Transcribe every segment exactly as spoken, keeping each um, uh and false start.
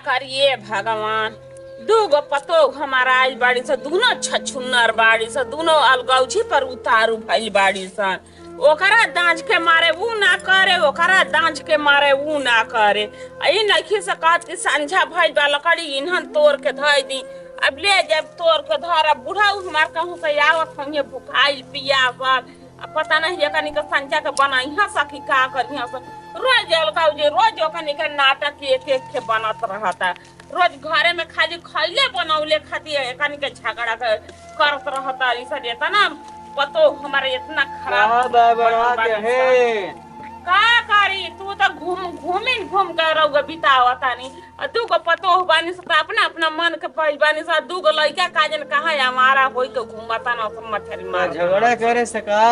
करिए भगवान, दू गो पतोह हमार आइल बाड़ी स, दूनो छछुन्नर बाड़ी स, दूनो अलगौझी पर उतारू भइल बाड़ी सन। ओकरा दाँज के मारे ऊ ना करे, ओकरा दाँज के मारे ऊ ना करे। आ ई नइखी से कहत कि संझा भइल बा, लकड़ी इन्हन तोड़ के धइ दी। अब ले जब तोड़ के धर, अब बुढ़ऊ हमार कहूँ से आवत होइहें भुखाइल पियासल, अब पता नहीं एकनी के संझा के बनइहाँ स कि का करिहाँ स। रोज अलगौझी, रोज ओकनी के नाटक एक एक के बनत रहता। रोज घरे में खाली खइले बनौले खातिर एकनी के झगड़ा क-, करत रहता। ई सब एतना पतोह हमारे एतना खराब का बा बड़ा बनल के बाड़ी है? स। का करी, तू तो घूम, घूमिन घूम के रउआ बितावतानी। आ दू गो पतोह बानी स, त अपना अपना मन के भइल बानी स। दू गो लइका का जन कहाँ आवारा होई के घूमता न, सब मछरी मार झगड़ा करे से का?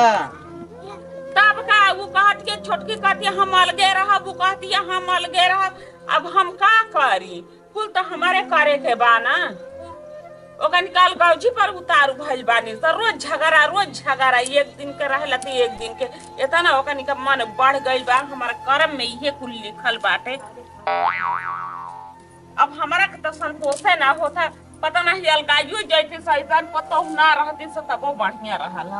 तब का, ऊ कहत के छोटकी कहती हम अलगे रहब, ऊ कहती हम अलगे रहब। अब हम का करी? कुल तो हमारे करे के बा ना। ओकनी के अलगौझी पर उतारू भइल बानी स। रोज झगड़ा, रोज झगड़ा, एक दिन के रहला त एक दिन के। एतना ओकनी के मन बढ़ गइल बा। हमारा करम में इहे कुल लिखल बाटे। अब हमरा के तो संतोषे ना होता। पता नहीं अलगाइयो जैसे सैतान पतोह ना रहती स तबो बढ़िया रहल ह।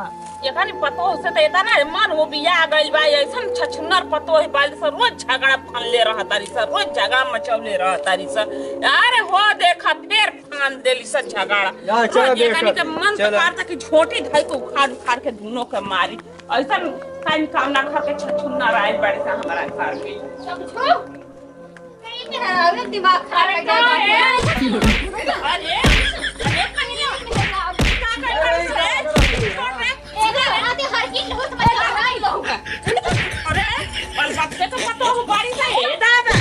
एकनी पतोह से तो एतना मन उबिया गइल बा, ऐसन छछुन्नर पतोह बाली स, रोज झगड़ा फनले रहतारी स, रोज झगड़ा मचौले रहतारी स। अरे हो देखा, फेर फान देली स झगड़ा। जा, चलो रोज देखा, एकनी के मन तो चलो। करता कि झोटी धई के उखाड़ उखाड़ के दूनो के मारी। ऐसन काइन कामना घर के छछुन्नर आइल बाड़ी स हमारा घर में। अरे, दिमाग खराब अरे, कर दिया। का है? अरे, अरे, कहीं ना। का कर रहे हो? अरे, आते हर चीज बहुत मजा आ रहा है लोगों का। अरे, और सबसे तो पता हो बाड़ी सा, ए दादा।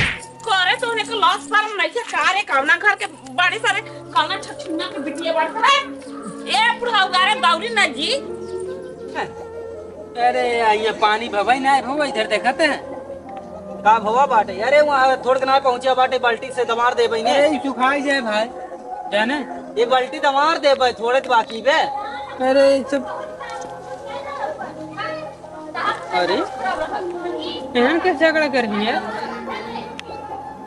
करे तो उन्हें को लाज शर्म नहीं है, का रे, कौना घर के बाड़ी सा रे, कौना छछुन्ना के बिटिया बाड़ी सा रे। ए, बुढ़ऊ गारे दौरी ना जी। अरे, यहाँ पानी भवई ना है, भवा इधर देखत है। का भवा बाटे? अरे, वहाँ थोड़ के ना पहुँचे बाटे, बाल्टी से दमार दे बहिने। अरे, ई सुखाई जाए भाई, जाने। एक बाल्टी दमार दे भाई, थोड़े तो बाकी बे। अरे, ई सब अरे, एहन के झगड़ा कर रही है?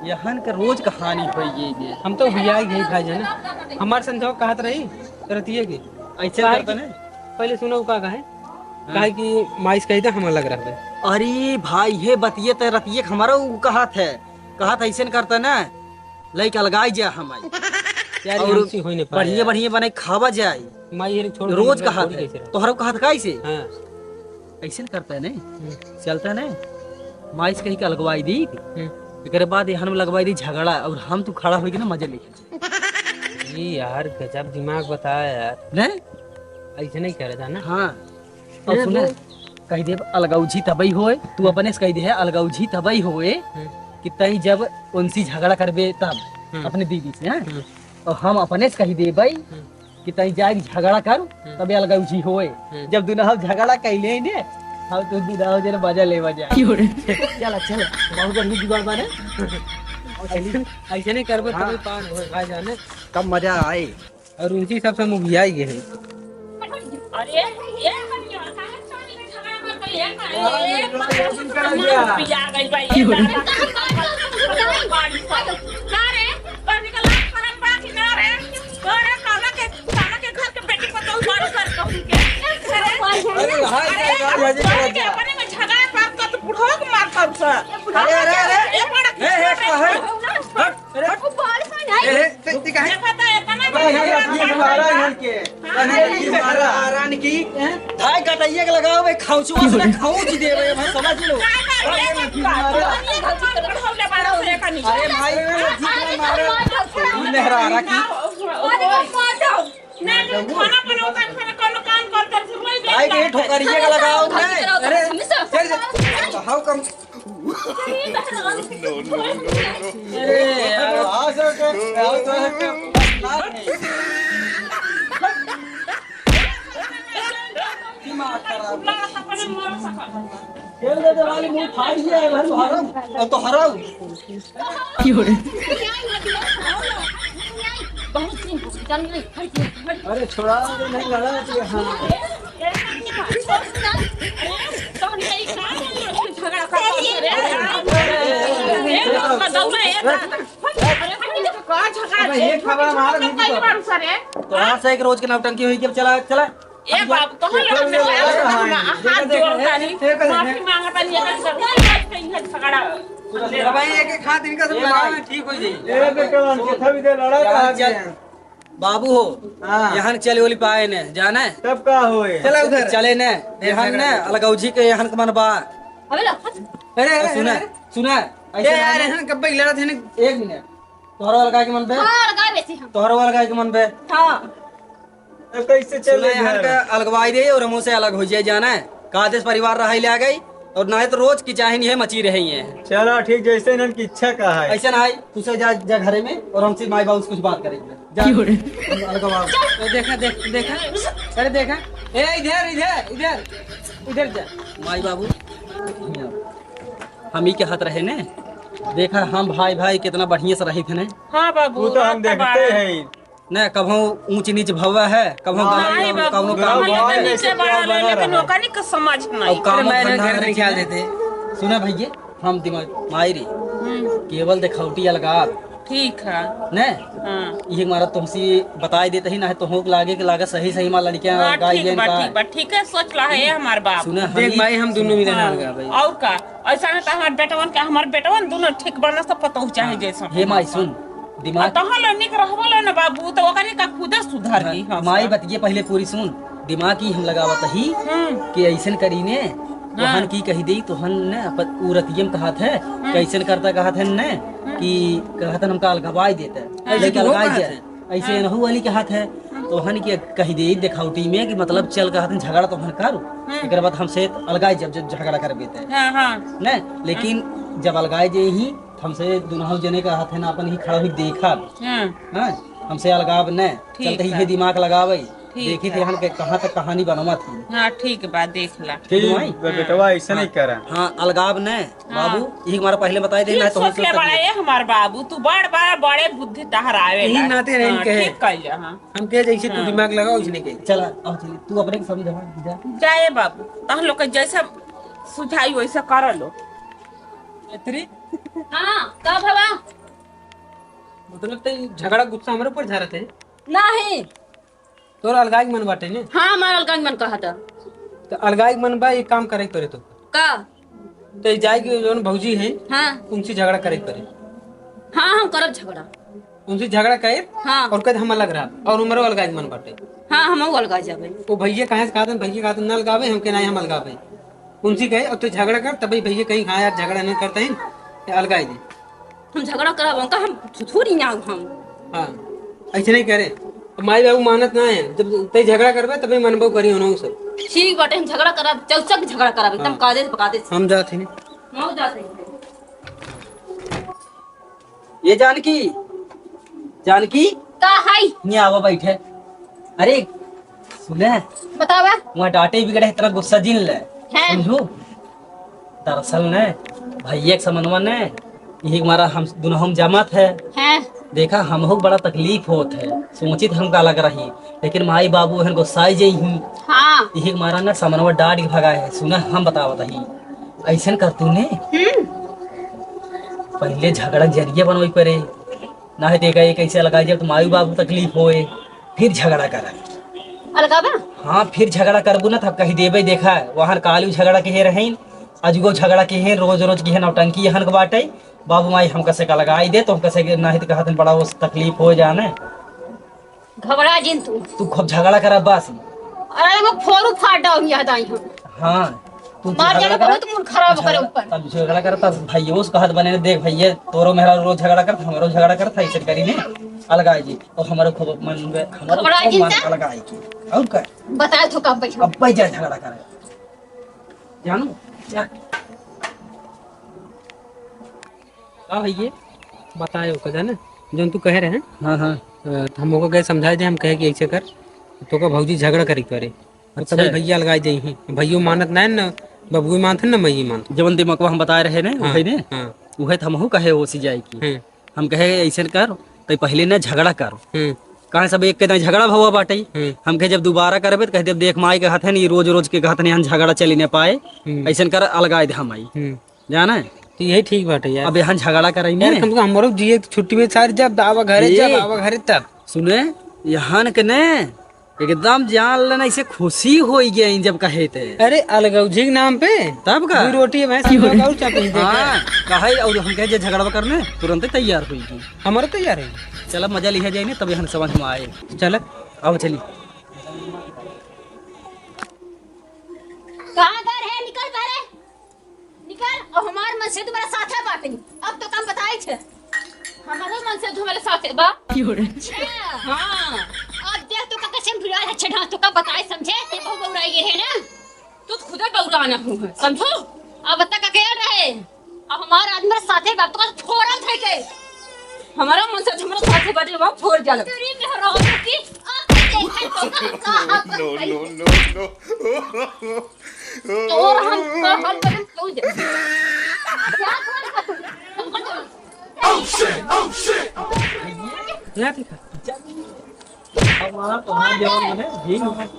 यहन के रोज कहानी होई ये, ये। हम तो हुआ ही गई भाई जाने। हमार संझा कहत रही, रतिये के। ऐसे काहे करता कि नहीं? पहले सुनो का कहे? हाँ। काहे कि माइस कही था, हम अलग रहबे। अरे भाई, हे बतिये त रतिये के हमारा उ कहत है, कहत ऐसे न करता ना, लइका अलगाई जा हम आई। यार, ये और हमसे होई नहीं पाया बढ़िया यार। बढ़िया बनाई खावा जाए। माई ये छोड़ रोज दे, मैं कहत थोड़ी है, कैसे रहूँ? तोहरा कहत का ऐसे? हाँ। ऐसे न करता है नहीं, हम्म। चलता है नहीं, माइस कही के अलगवाई दी, हम्म। एकरे बाद यहाँ में लगवाई दी झगड़ा और हम तू खड़ा होई के ना मजा लेके। ये यार गजब दिमाग बताया यार। नहीं? ऐसे नहीं करे था ना। हाँ। और ए, सुने, बोल। कही देब अलगौझी तबई होए, तू हम्म। अपने से कही दे है अलगौझी तबई होए हम्म। कि तई जब उनसे झगड़ा करबे तब हम्म। अपने दीदी से, हैं? हम्म। और हम अपने से कही देबई हम्म। कि तई जाए झगड़ा कर, हम्म। तबे अलगौझी होए। हम्म। जब दुनहु झगड़ा कैले ही ने, हम तू दुनहु जने मजा लेवा जाए। क्यों रे? चला, चला, बहुत बढ़िया जुगाड़ बाने। ऐसे, ऐसे नहीं करबे हाँ। तबे पार होए भाई जाने। तब मजा आए। और उनकी सबसे मुखियाई के है। अरे, ये कौन है? काहे से झगड़ा कर रही है? अरे, ये कौन है? पिया गई भाई, ये दादा। का रे? तोहनी का लाज शरम बा कि ना रे? तोरे कौना के, कौना के घर के बेटी पतोह बाड़ी सर कहूँ के? अरे, अरे, हाय, अरे, हाय, हाय, हाय, तोहनी के हाय। अपने में झगड़ा कर, कर तो बुढ़ो के मार कर सर। अरे, अरे, अरे। ये बड़ा ए, ए, हट, हट। अरे, वो बाल कौन है? ए, ते, ते काहे? देखा था, इतना अरे, ये, ये मारा है इनके। हाँ, अरे, ये मारा। मारा इनकी। हैं? धाय कटाइए के लगाओ भाई, खाउचुआ से ना खाउच देबे भाई, समझ लो। काय, काय, अरे, ये ये मारा। ये घर की तरफ बढ़ाओ, ले बारह सौ एक आनी। अरे, भाई, ये मारा। ये मेहरा आ रहा की। अरे, वो मार दो। ना, जो खाना बनाओ, खाना, कौनो काम करते, फिर वही भाई, देखता ये है। ठोकरिए के लगाओ, घर की नहीं। तरफ अरे, समझ लो। चल, चल। हाउ कम। अरे, यार। आ सकते, आ सकते। दिमाग खराब। खेल दे दे वाली मुंह फाड़ दिया है भाई, हराम। अब तो हराम। की हो रे? बहुत दिन हो गए, चल रे, हट, हट, हट। अरे छोड़ा, अरे नहीं लड़ा तू, हाँ। अरे, तो हम यही कहा, झगड़ा करता है रे। अरे, ए, लोग का दौड़ा, ए, दादा। का झगड़ा अबे, एक खबर हमारा नहीं कइले बारू सरे? तो आज से एक रोज के नौटंकी हुई कि अब चला, चला। ए बाबू, तोहर लोग से हम हाथ जोड़तानी, माफी मांगतानी, एकरा से कोई बात नहीं है, झगड़ा। भाई, एक एक हाथ इनका से ए लगा भाई। ठीक हो जाई। ए बेटा, हम कितना भी दे लड़ा यहाँ कहा चल, गया। बाबू हो, हाँ। यहाँ चले वाली पाए ने, जाने? तब का होए? चला उधर। चले ने, यहाँ ने, अलगौजी के यहाँ के मन बा। अबे लो। अरे, अरे, सुना, अरे। सुना, ए ऐसे यार, ना। यहाँ कब लड़ा थे ने? एक मिनट। तोहरो अलगाए के मन बे? हाँ, अलगाए बेसी हम। तोहरो अलगाए के मन बे? हाँ। तो कैसे सुना, चले यहाँ घर? का अलगवाई दे और हमसे अलग हो जाए, जाना है? का देश परिवार रहाई ले आ गई, और ना है तो रोज की चाहे नहीं है, मची रही है। चला ठीक, जैसे इन्हन की इच्छा का है। ऐसे ना है, तू से जा, जा घरे में और हमसे माई बाबू से कुछ बात करेंगे। जा, क्यों रे? हम अलगवाओ। तो देखा, देख, देखा, अरे देखा, ए, इधर, इधर, इधर, इधर जा। माई बाबू, हम ही के हाथ रहे ने। देखा, हम भाई, भाई कितना बढ़िया से रही थे ने। हाँ बाबू, वो तो हम देखते हैं। ने कभो ऊंच नीच भवा है, कभो हाँ, गलत नहीं बाबू, कौनो काम हम लोग बना नीचे रहे। बड़ा रहे, लेकिन ओकनी के समझ नहीं। और काम अरे, मैंने धंधा घर नहीं निकाल किया। देते। सुना भैया, हम दिमाग माई रे, हम्म। केवल देखावटी अलगाव। ठीक है। ने? हाँ। ये हमारा तुमसे बताई देते ही ना है, तो होक लागे के लागे सही सही माँ लड़कियाँ हाँ, गाई ठीक लेन बा, का। ठीक बा, ठीक है, सोच ला है हमार बाप। सुना, देख हम भाई, हम दोनों मिले ना हाँ। अलगाव भाई। और का? ऐसा है तो हमार बेटवन के, हमार बेटवन दोनों ठीक बना सब पता चाहे हाँ। जैसा। हे माई सुन, दिमाग तहाँ लो निक रहबो लो ना बाबू, तो ओकरे का खुदे सुधर हाँ, गई। हाँ, माई सर। बतिये पहले पूरी सुन। दिमाग ही हम लगावत ही हम्म। कि ऐसन करी ने, हाँ। तोहन की कही दे, तोहन ने अपन उ रतियम कहत है, हम्म। कैसन करता कहत है ने, हम्म। कि कहत है हमका अलगवाई देता है। हाँ। लेकिन ऐसे अलगाई जाए। ऐसे हाँ। नहु वाली कहत है, हम्म। तोहन की कही दे देखावटी में कि मतलब चल कहत है झगड़ा तोहन कर, हम्म। एकर बाद हमसे अलगाई जब, जब झगड़ा करबे ते। हाँ, हाँ। ने, लेकिन हाँ। जब अलगाई जे ही, हमसे दुनहु जने का हाथ है ना, अपन ही खड़ा हुई देखा। हाँ। हाँ, हमसे अलगाव न, ठीक चलते ही है। ये दिमाग लगावे। ठीक देखी है। थे हम के कहाँ तक कहानी बनवा थी। हाँ, ठीक बा, देख ला। ठीक भाई। बे-, बेटवा ऐसा नहीं करा। हाँ, अलगाव न, हाँ। बाबू, यही हमारा पहले बताई देना ठीक है, तो हम सोच ले सोच बड़ा सकेंगे। ये हमार बाबू, तू बड़, बड़, बड़े बुद्धि तहरावे यही ला। नाते रहे हाँ, कहे। ठीक कह लिया, हाँ। हम कहे जैसे तू हाँ। दिमाग लगाओ, उसने कहे। चला, अब चलिए, तू अपने के समझा, जा। जाए बाबू, तहन लोग के जैसा सुझाई वैसा कर लो। गायत्री? हाँ, का भवा? मतलब, ते झगड़ा गुस्सा हमरे ऊपर झारत है? नाही। तोर अलगाई के मन बाटे ने? हाँ, हमार अलगाई के मन कहता। तो अलगाई के मन बा, एक काम करे के पड़े तो। का? तो जाए के जौन भौजी है, हाँ। उनसे झगड़ा करे के पड़े। हाँ, हम करब झगड़ा। उनसे झगड़ा करे हाँ। और कहे हम अलग रहा और उमरो अलगाई के मन बाटे। हाँ, हम अलगाई जाबे। वो भैया कहे से कहते हैं, भैया कहते हैं, "न अलगावे, हम के नहीं हम अलगावे।" उनसे कहे, "अब तो झगड़ा कर," तभी भैया कहीं, "हाँ यार, झगड़ा नहीं करते हैं, ये अलगाई दे।" हम झगड़ा करब, उनका हम थोड़ी ना हम। हाँ, ऐसे नहीं करे। अब माई बाबू मानत ना है, जब ते झगड़ा करबे तभी मनबो करी होना सब। ठीक बाटे, हम झगड़ा करब, चौचक झगड़ा करब, एकदम हाँ। कायदे से, बकायदे से। हम जात ही नहीं। हम जात ही नहीं। ये जानकी, जानकी, का है? नहीं आवा बैठे। अरे, सुने। बतावा। वहाँ डांटे बिगड़े इतना गुस्सा जिन ले। हैं। समझू? दरअसल ने, भैया के समनवा ने, यही हमारा हम दोनों हम जमात है। हैं। देखा, हमहू बड़ा तकलीफ होत है। सोचित हमका अलग रही, लेकिन माई बाबू हन गुस्साई जई ही। हाँ। यही हमारा ना समनवा डांट के भगा है। सुना, हम बतावत ही। ऐसन कर तू ने। हम्म। पहले झगड़ा जरिया बनवाई पड़े। ना है देखा, ये कैसे अलगाई जब तो माई बाबू तकलीफ होए, फिर झगड़ा करा। अलगावा? हाँ, फिर झगड़ा करबू ना, तब कही देबे, देखा, वहाँ कालू झगड़ा के रहे, अजुगो झगड़ा के है, रोज रोज की है नौटंकी, यहन के बाटे, बाबू माई हमका से का लगाई दे, तो हमका से के नाही तो कहत बड़ा वो तकलीफ हो जाने। घबरा जिन तू। तू खूब झगड़ा करा बस। अरे वो फोरू फाट डाउन याद आई हम। हाँ, तू मार झगड़ा जाना करा। बहुत मूड खराब करे ऊपर। तब झगड़ा करा, तब भाइयों से कहत बने, "देख भैया, तोरो मेहरा रोज झगड़ा करत, हमरो झगड़ा करत, ऐसे करी ने, अलगाई जी।" और हमारो खूब मन में, हमारो घबरा खूब जिन मन ता। अलगाई की। और का? बताए तो कब बैठो? अब बैठ जा झगड़ा करे। जानू, जा। का भैया, बताए ओका जाने, जौन तू कहे रहे। हाँ, हाँ। अ, त हम ओका गए समझाए दे, हम कहे कि ऐसे कर, तो का भौजी झगड़ा करी करे। अच्छा। तभी भैया अलगाई दे ही। भैयो मानत ना है ना, बबुए मानत है ना, मैं ही मानत। जवन दिमागवा हम बताए रहे ने, हाँ, उहे ने? हाँ। उहे त हमहू कहे ओसी जाए की। हम्म। हम कहे ऐसे कर, तै पहले ना झगड़ा कर। हम्म। कहे सब एक के दाई झगड़ा भवा बाटे। हम्म। हम कहे जब दोबारा करबे त कह देब देख माई के कहत है नी, रोज रोज के कहत है नी, हम झगड़ा चली ना पाए। हम्म। ऐसे कर अलगाई दे हम आई। हम्म। जाना है? तो यही ठीक बाटे यार। अब यहाँ झगड़ा कराई यार, ने। कम से कम हमरो जिए के छुट्टी में सारी जब आवा घरे, ए, जब आवा घरे तब। सुने, यहाँ के ने एकदम जान लेना, इसे खुशी होई गई जब कहे थे। अरे, अलगौजी के नाम पे तब का? दो रोटी है भैंस, हम लोग और चापी देते हैं। हाँ, कहे और हम कहे जे झगड़ा करने, तुरंत ही तैयार होई गई। हमारा तैयार है। चला, मजा लिहा जाए ने, तब यहाँ समझ में आए। चला, आओ चली। कहाँ घर है? निकल पहले। निकल, अब हमार मन से तुम्हारे साथे बाटे। अब तो कम बताई थे। हमारे मन से तुम्हारे साथे बा। अच्छा। हाँ। अब देख तो का कैसे भिड़ा है, छेड़ा तो का बताई समझे, ते बहु बौराई है ना। तू तो खुदे बौरा ना हो है, समझो? अब तक अकेले रहे। अब हमार आदमी मेरे साथे बा, तो का फोरम थे के। हमारा मन से तुम्हारे साथे बाटे, वहाँ फोर जाला। तेरी मेहरारू की, अब देखे तो का, का, का, No, no, no, no। तोर हम कहल करें तू जा। क्या कर? क्या देखा? अब वहाँ तो वहाँ जवान बने, यही लोग। हट,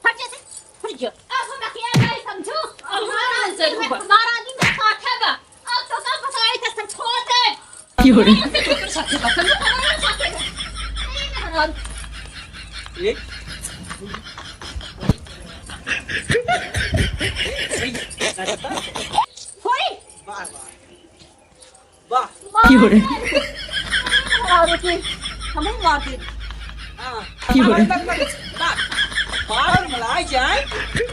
हट जा से, हट जा। अब हम अकेला नहीं समझो। अब हमारा आदमी, हमारा आदमी में साथ है बा। अब तो सब बताए थे, सब छोड़ दे। की हो रही? होई। वाह। की हो रही? हमें मार दे। हाँ। की हो रही? मार, मार, मार। मार, मलाई जाए।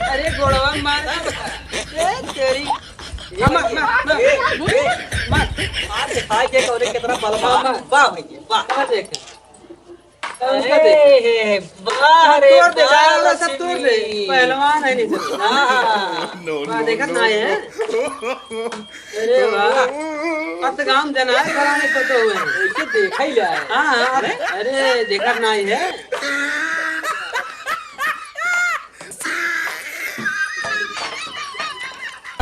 अरे गोड़वा मार। ए, तेरी। मार, मार, मार, मार। ए, ए, मार। आज दिखाई दे तोरे कितना बलवान। मार, मार। वाह भैया, वाह। कहाँ देखे? उसका देखे? अरे, वाह रे, तोड़ दे, वाह सारा सब तोड़ दे। लक्ष्मी। पहलवान है नहीं सर। हाँ। No, वाह, no, देखत no, ना है। No। अरे वाह। अब तो गाँव में जनाए घराने सोते हुए हैं। ऐसे देखा ही जाए। हाँ, हाँ, अरे, अरे, देखत ना है।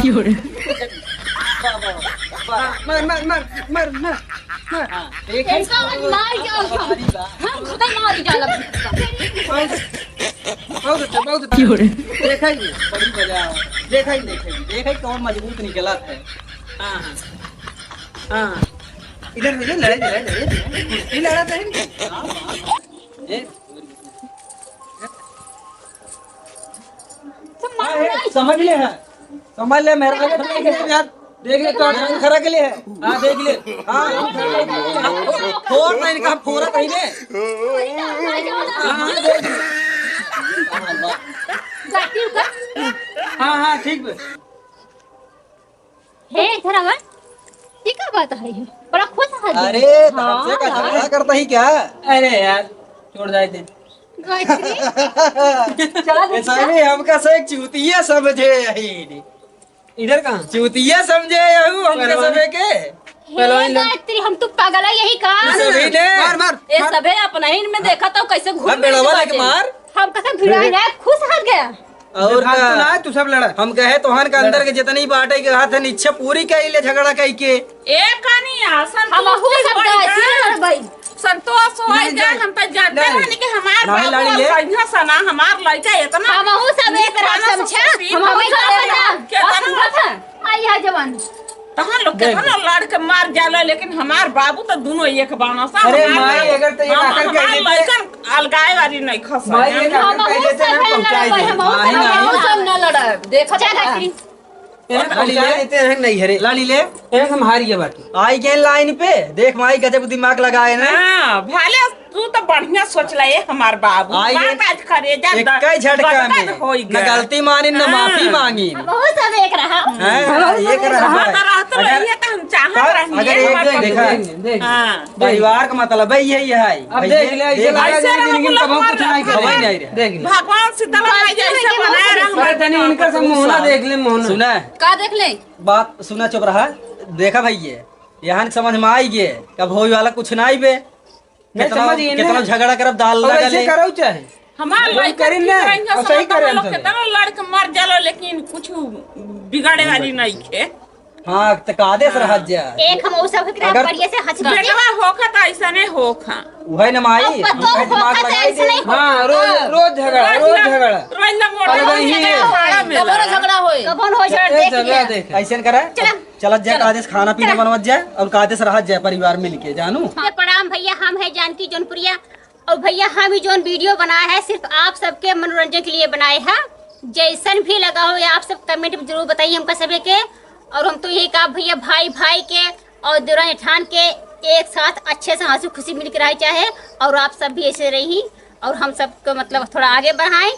की हो रहे? मार, मार, मार, मार, मार, मार। हाँ, एक ही इनका हम मार के और हम, हम खुदा मार के अलग। बहुत अच्छा, बहुत अच्छा। की हो रहे? देखा ही नहीं, बड़ी मजा आवा। देखा ही, देखा ही, देखा ही कौन मजबूत निकला था। हाँ, हाँ। हाँ। इधर, इधर लड़ाई, लड़ाई, लड़ाई। कुश्ती लड़ा था इनकी। हाँ, हाँ। ए, तो मार हाँ, ए, नहीं। समझ ले है। समझ ले, मेरा आगे देख ले यार। देख ले, तो आगे खड़ा के लिए है। हाँ, देख ले। हाँ, हम खड़ा के लिए है। फोड़ नहीं, इनका हम फोड़ा कहीं ने। हाँ, हाँ, देख ले। जाती हूँ का? हाँ, हाँ, ठीक बे। हे, इधर आवा। ये का बात है? बड़ा खुश है। अरे, तो हमसे का हाँ। झगड़ा करता ही क्या? अरे यार, छोड़ जाए थे। गायत्री। चला ऐसा दीक्षा। नहीं, हमका से एक चूतिया समझे यही। इधर कहाँ? चूतिया समझे यहू हमका पहलवान। सबे के। हे पहलवान लोग। गायत्री, हम तो पागल है यही का? तू सभी ने। मार, मार, ये मार। सभे अपना ही इनमें देखा तो कैसे घूम हम बेड़वा लेके बाटे। मार। हम कैसे भिड़ा है, खुश हट गया। और देखा का? तो ना, तू सब लड़ा। हम कहे तोहन का अंदर लड़ा। के जितनी बाटे के हाथ है, इच्छा पूरी कई ले झगड़ा कई के। ए कानी आसन हम तू अहू सब भाई गाय का। थी लड़ भाई। संतोष हो नहीं, जाए, नहीं, हम तो जानते नहीं। रहनी कि हमार नहीं, बाबू लड़ी ले। और कहिया सना, हमार लड़का इतना हम अहू सब एक रहा, मानस समझा? सुशील हम अहू सब एक रहा। केतना और सुनत है? आई है जवान। तहन लोग देख। केतना लड़ के मार जाला, लेकिन हमार बाबू तो दोनों एक बाना सा। अरे हमार माई, बाबू, अगर तो ये हम, आकर कह हमार देते। लड़कन अलगाए वाली नहीं खस माई, है। ये हम आकर कह अहू देते सब ना, नहीं पहुंचाई लड़ब, दे। हम अहू नहीं, सब नहीं। अहू सब न लड़ब। देखा चल, जा। आखिरी। एहन पहुंचा देते हैं, नहीं हरे। लाड़ी ले। एहन हम हार गए बाटी। आई गए लाइन पे, देख माई गजब दिमाग लगाए ना। हाँ, भाले तू तो बढ़िया सोच ले, हमार बाबू। आई बात गए आज करेजा एक द-, ही झटका गदगद में। होई न गया। गलती मानी, न हाँ। माफी मांगी। बहुत सब एक रहा। हैं? बहुत एक सब रहा। एक रहा। रहत अगर रहिए तो हम चाहत तब रहनी अगर है, एक हमार देख, बाबू। देखा। देख, देख। हाँ। परिवार का मतलब है यही है। अब भैया, देख ले, ऐसे देख। लगा ऐसे जिंदगी में कबहूँ कुछ नहीं करे। नहीं रहे। देख ले। भगवान शीतला माई जैसे बनाए रह। अरे तनी उनका से मोहना देख ले, मोहना। सुना? का देख ले? बात सुना, चुप रहा। देखा भैया, यहाँ समझ में आई गए, कब होई वाला कुछ ना आई बे। नहीं, कितना, समझ गए कितना ना। झगड़ा करब, दाल और लगा ऐसे ले। करो चाहे। हमार हम लड़का करीन ठीक ना, रही, और सही सब करे हम लोग सब। कितना लड़ के मर जाला, लेकिन कुछ बिगाड़े वाली नहीं है। हाँ, त का आदेश हाँ। रह जा। एक हम उ सब के अगर बढ़िया से हंस के बेटवा होखा त ऐसा नहीं होखा। उहै न माई, अब पतो उनका दिमाग होता लगाई ऐसे दे। नहीं हाँ, रोज, रोज झगड़ा, रोज झगड़ा। रोज ना मोड़, अलग रोज ही है। झगड़ा होए। कबो ना झगड़ा होए। कबो ना होए, ए, देख लिया। देख। ऐसन करा, चला, चलत जाए, चला। कायदे से खाना पीना चला। बनवत जाए और कायदे से रहत जाए परिवार मिलके, जानू। ये प्रणाम भैया, हम है जानकी जौनपुरिया। और भैया, हम ही जौन video बनाए है, सिर्फ आप सबके मनोरंजन के लिए बनाए है। जैसन भी लगा हो, या आप सब comment में जरूर बताइए हमका सभी के। और हम तो यही कहा भैया, भाई भाई के और देवरा जेठान के एक साथ अच्छे से हंसी खुशी मिल के रहे चाहे, और आप सब भी ऐसे रही और हम सबको मतलब थोड़ा आगे बढ़ाएं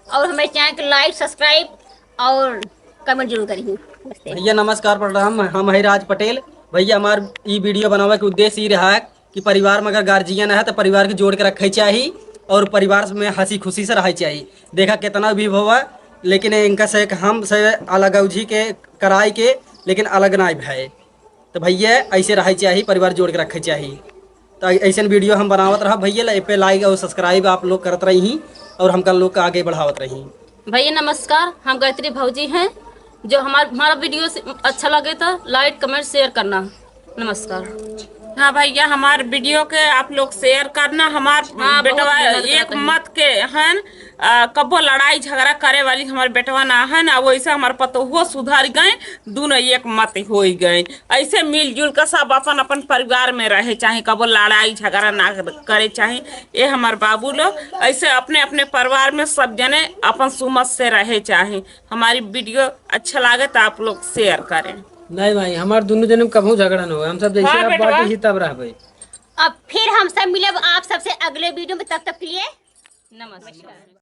और हमारे channel को like, subscribe और comment जरूर करें। नमस्ते। भैया नमस्कार, प्रणाम, हम है राज पटेल। भैया हमार ई video बनावे के उद्देश्य ई रहा कि परिवार में अगर guardian है तो परिवार के जोड़ के रखे चाही और परिवार में हंसी खुशी से रहे चाही। देखा कितना भी भवा, लेकिन इनका से हम से अलग उझी के कराई के, लेकिन अलग ना भय। तो भैया ऐसे रहे चाही, परिवार जोड़ के रखे चाही। तो ऐसन video हम बनावत रहा भैया, ए पे like और subscribe आप लोग करत रही और हमका लोग का आगे बढ़ावत रही। भैया नमस्कार, हम गायत्री भौजी हैं। जो हमार, हमारा video से अच्छा लगे तो like, comment, share करना। नमस्कार। हाँ भैया, हमार video के आप लोग share करना। हमार हाँ, बहुत बेटवा मेहनत एक करत हैं। मत के हन, आ, कबो लड़ाई झगड़ा करे वाली हमार बेटवा ना हन, आ वैसे हमार पतोहुओ सुधर गए, दुनो एक मत होई गए। ऐसे मिलजुल के सब अपन अपन परिवार में रहे चाही, कबो लड़ाई झगड़ा ना करे चाही। ये हमार बाबू लोग ऐसे अपने अपने परिवार में सब जने अपन सुमत से रहे चाही। हमारी video अच्छा लागे तो आप लोग share करें। नहीं माई, हमार दुनू जने में कबहूँ झगड़ा न होए, हम सब जैसे हाँ, अब बेटवा। बाटी ही तब रहबे। अब फिर हम सब मिलब आप सबसे अगले video में, तब तक के लिए नमस्कार।